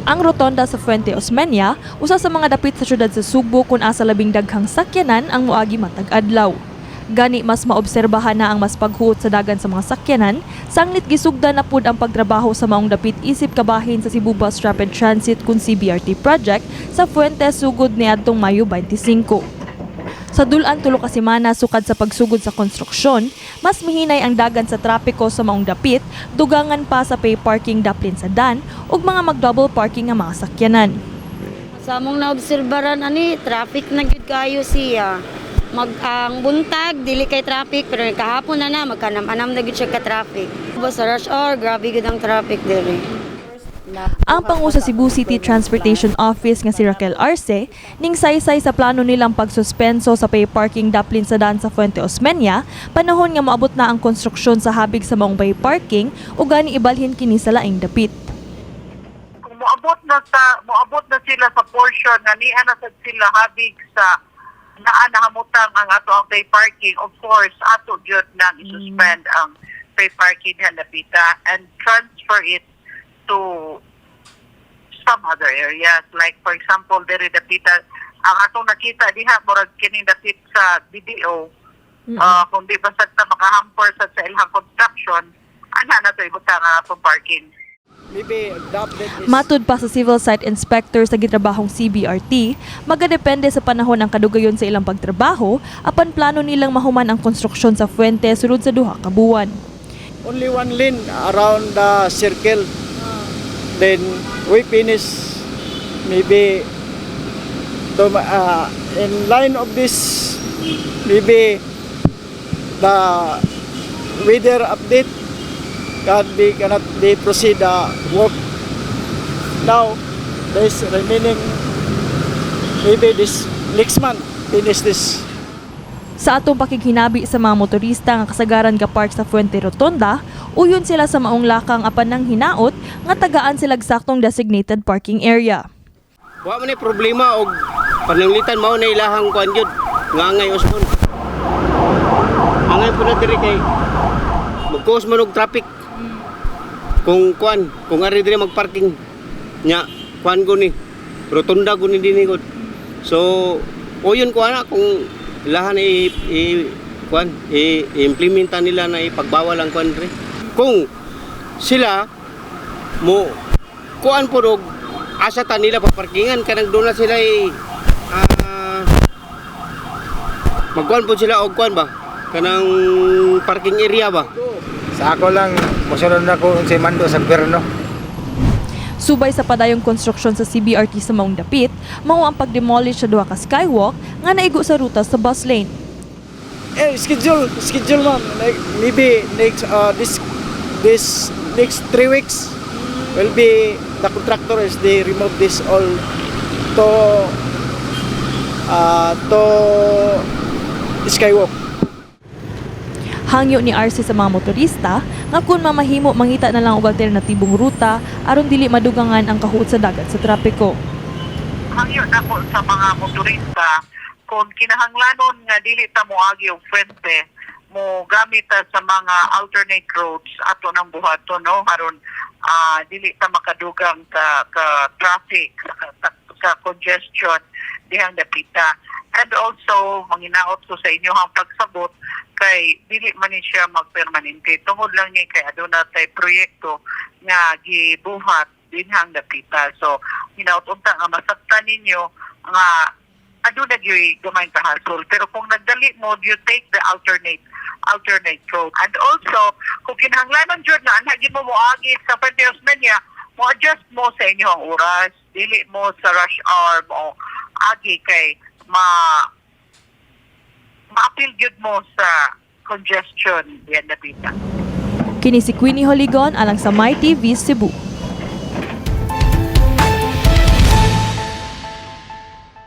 Ang rotonda sa Fuente Osmeña, usa sa mga dapit sa syudad sa Sugbo kung asa labing daghang sakyanan ang moagi matag adlaw. Gani mas maobserbahan na ang mas paghuot sa dagan sa mga sakyanan, sanglit gisugdan na pud ang pagtrabaho sa maong dapit isip kabahin sa Cebu Bus Rapid Transit kun CBRT project sa Fuente sugod niadtong Mayo 25. Sa dulan 3 ka semana sukad sa pagsugod sa konstruksyon, mas mihinay ang dagan sa trapiko sa maong dapit, dugangan pa sa pay parking daplin sa dan ug mga mag-double parking nga mga sakyanan. Sa among naobserbaran ani, traffic na gyud kayo siya. Mag ang buntag dili kay traffic, pero kahapon na na magkanam-anam na gyud siya ka traffic. Sa rush hour, grabe gyud ang traffic diri. Ang pangu sa Cebu City Transportation Office nga si Raquel Arce ning saysay sa plano nilang pagsuspenso sa pay parking daplin sa daan sa Fuente Osmeña panahon nga moabot na ang konstruksyon sa habig sa maong pay parking ug gani ibalhin kini sa laing dapit. Kung moabot na sila sa portion nga niya na sad sila habig sa naa nahamutang ang ato ang pay parking, of course ato gyud nang i-suspend ang pay parking nga dapita and transfer it to some other areas, like for example diri dapita. Ang atong nakita diha, murag kining dapit sa BDO. Kung di ba sad ta makahamper sad sa ilang construction, ana na to ibutang ang atong parking. Maybe the update is Matud pa sa Civil Site Inspector sa gitrabahong CBRT, magadepende sa panahon ang kadugayon sa ilang pagtrabaho apan plano nilang mahuman ang konstruksyon sa Fuente sulod sa 2 ka buwan. Only one lane around the circle. Then we finish maybe to, in line of this, maybe the weather update can be cannot be proceed the work now. This remaining, maybe this next month finish this. Sa atong pakighinabi sa mga motorista nga kasagaran ga park sa Fuente Rotonda, uyon sila sa maong lakang apan nang hinaot nga tagaan sila saktong designated parking area. Wa man ni problema og pananglitan mao na ilahang kuan gyud nga angay usbon. Angay po na diri kay mag-cause man og traffic. Kung kuan, kung ari diri magparking nya kuan ko ni rotunda ko ni dinhi gud. So uyon ko ana kung ilahan i kuan i-implementa nila na ipagbawal ang kuan diri. Kung sila mo kuan po og asa ta nila paparkingan, kanang doon na sila ay magkuan po sila og kuan ba, kanang parking area ba. Sa ako lang, mosunod na ko unsay mando sa gobyerno. Subay sa padayong konstruksyon sa CBRT sa maong dapit, mao ang pagdemolish sa duha ka skywalk nga naigo sa ruta sa bus lane. Eh, schedule, ma'am. Like maybe next this this next 3 weeks will be the contractor is they remove this all to skywalk. Hangyo ni Arce sa mga motorista nga kung mamahimo, mangita na lang og alternatibong ruta aron dili madugangan ang kahuot sa dagan sa trapiko. Hangyo nako sa mga motorista, kung kinahanglanon nga dili ta moagi og Fuente, mo gamit ta sa mga alternate roads, ato nang buhaton, no, aron dili ta makadugang sa ka traffic, sa congestion dihang dapita. And also manginaot ko sa inyo ang pagsabot kay dili man ni siya magpermanente, tungod lang ni kay aduna tay proyekto nga gibuhat dinhang dapita. So hinaot unta nga masaktan ninyo nga aduna gyud gamay kahasol, pero kung nagdali mo, you take the alternate road. And also kung kinahanglanon jud na anha gyud mo moagi sa Fuente Osmeña, mo adjust mo sa inyong oras, dili mo sa rush hour mo agi kay maapil gyud mo sa congestion diyan dapita. Kini si Queenie Holigon alang sa My TV Cebu.